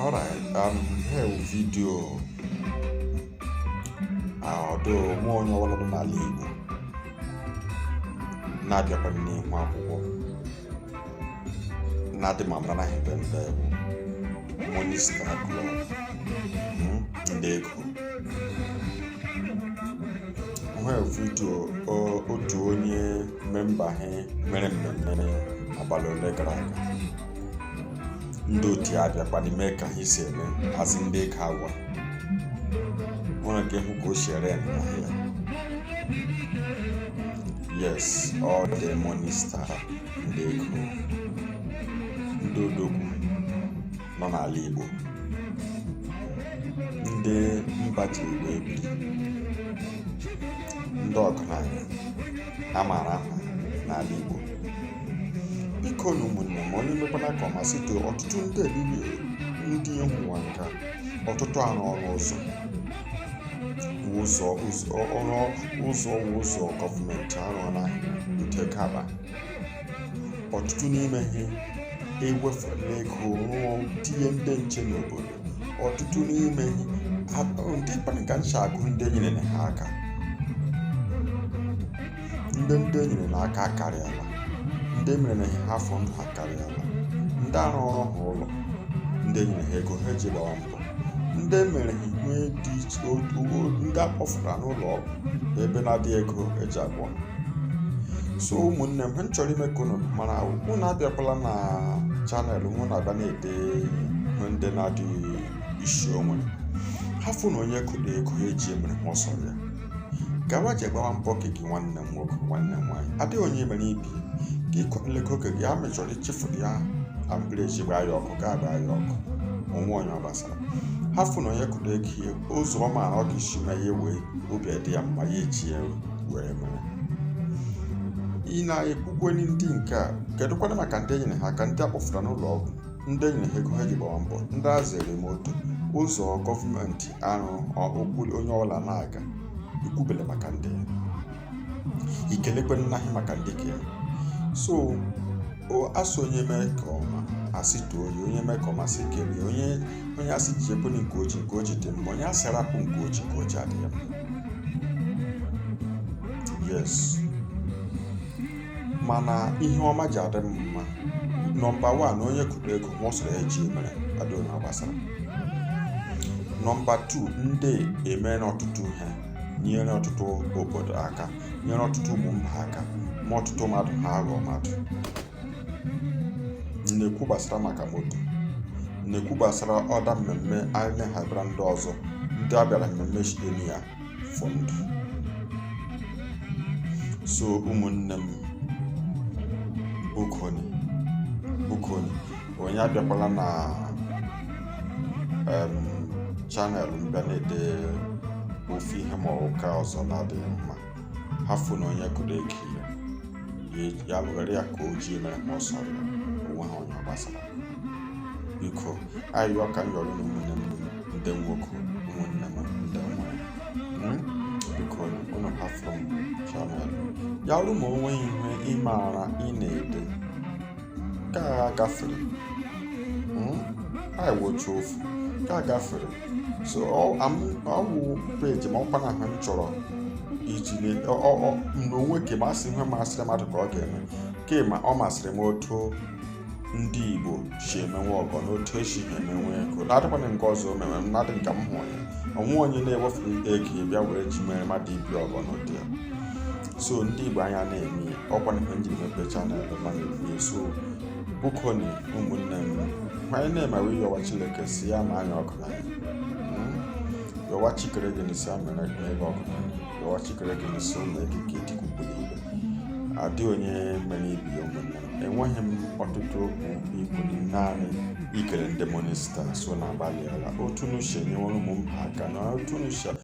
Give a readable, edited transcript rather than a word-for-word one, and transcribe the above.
Alright, here wụ video although nwa onye ọbụla nọ n'ala Igbo na-abịakwa n'ihu akwụkwọ na-adị ma mara na ebe ndị bụ Money Star Club, ndị ego. Hụ video otu onye member ha mere mmemme abalị ole gara aga, ndị otu ya abịakwa n'ime ka ha si eme hazi ndị ego agwa nwere ka ịhụ ka o si ere ya. Yes, all the Money Star, ndị ego, ndị odogwu nọ n'ala Igbo, ndị mba jiri wee biri, ndị ọgaranya a maara aha n'ala Igbo. Biko na ụmụnne m, onye mekwana ka ọ masị too ọtụtụ ndị elili ndị ịhụwa nka ọtụtụ arụ ọrụ ụzọ ụzọ ụzọ ọrụ ụzọ ụzọ gọọmenti arụọla nke kaba. Ọtụtụ n'ime ha ewefula ego rụọ tinye ndị nche n'obodo. Ọtụtụ n'ime ha ndị kpanị ka ncha agụ ndị nyere ha aka, ndị enyere n'aka akarịala, ndị mere na ha afọ ndụ ha karịala, ndị arụ ọrụ ha ụlọ, ndị enyere ha ego ha eji gbawa mbọ, ndị mere ha ihe dị iche, ndị akpọfura n'ụlọ ọgwụ ebe na-adịghị ego eji agwọ ha. So ụmụnne m, m chọrọ ime ka unu mara, unu abịakwala na channel mụ na-abịa na-ede ihe ndị na-adịghị isi onwe hafụ na onye kụrụ ego eji emere ha ọsọ ya gawa je gbawa mbọ ka gị. Nwanne m nwoke, nwanne m nwaanyị, adịghị onye mere ibi ka ịkọle ego ka gị a mechọrọ ichefuru ya ambreji gbaa ya ọkụ, gaa gbaa ya ọkụ onwe onye ọ gbasara. Hafụ na onye kụrụ ego ya ụzọ ọ maara ọ ga-esi mee ya wee obi dị ya mma, ya eji ya were mere. Ị na-ekwukweni ndị nke a, kedụkwana maka ndị enyere ha aka, ndị akpọfura n'ụlọ ọgwụ, ndị enyere ha ego ha ji gbawa mbọ, ndị a zere moto ụzọ gọọmenti arụ okwu onye ọbụla na-aga? Ikwubele maka ndị ya, ikelekwe nnaghị maka ndị ka ya. So asị onye mee ka ọma asị too ya, onye mee ka ọma asị kelee onye, onye asị ji ekwene nke oji nke oji dị mma, onye asị rapụ nke oji nke oji adịghị mma. Yes, mana ihe ọma ji adị m mma. Number 1, onye kụrụ ego ma ọ sọrọ ya ji mere adị onye ọ gbasara. Number 2, ndị emere ọtụtụ ihe, nyere ọtụtụ obodo aka, nyere ọtụtụ ụmụ mba aka, ma ọtụtụ mmadụ ha aghọ mmadụ. Na-ekwu gbasara maka moto, na-ekwu gbasara ọda mmemme anyị na-habịara ndị ọzọ, ndị a bịara mmemme enu ya fọ ndụ. So ụmụnne m, bukoni bukoni, onye abịakwala na channel mbịa na-ede ofu ihe ma ọ bụ ka ọzọ na-adịghị mma. Hafụ na onye kụrụ ego ya ya were ya ka o ji mere ma ọ sọrọ ya onwe ha onye ọ gbasara. Biko, ayịyọ ka m yọrọ unu, ụmụnne m ndị nwoke, ụmụnne m ndị nwanyị, biko unu hafụrụ m channel ya ọrụ ma onwe ihe ị maara ị na-ede ka a gafere. Anyị wocha ofu ka a gafere. So ọ wụ peji ma ọkwa na ahụ m chọrọ iji n'onwe ke ma asị ihe masịrị mmadụ ka ọ ga-eme kema. Ọ masịrị m otu ndị Igbo si emenwe ọgọ na otu esi ha emenwe ego na-adịkwana nke ọzọ o mere m na-adị nka m hụ ya onwe onye na-ewefu ego bịa were ji mere mmadụ ibi ọgọ n'ụdị ya. So ndị Igbo anya na-eme ya ọkwa na ihe m jiri mepee channel ma na-ekwu ya. So bukoni, ụmụnne m, anyị na-emewe ịyọwa Chineke si ya ma anyị ọgụ n'anya. Yọwa Chikere gị n'isi ya mere ebe ọgụ n'anya, yọwa Chikere gị n'isi ụmụ ekike dịkwukwu n'igwe adị onye mere ibi ya. Ụmụnne m, enweghị m ọtụtụ okwu ikwu, naanị ikele ndị Money Star so na-agbalịala otu unu si enyewere ụmụ mba aka na otu unu si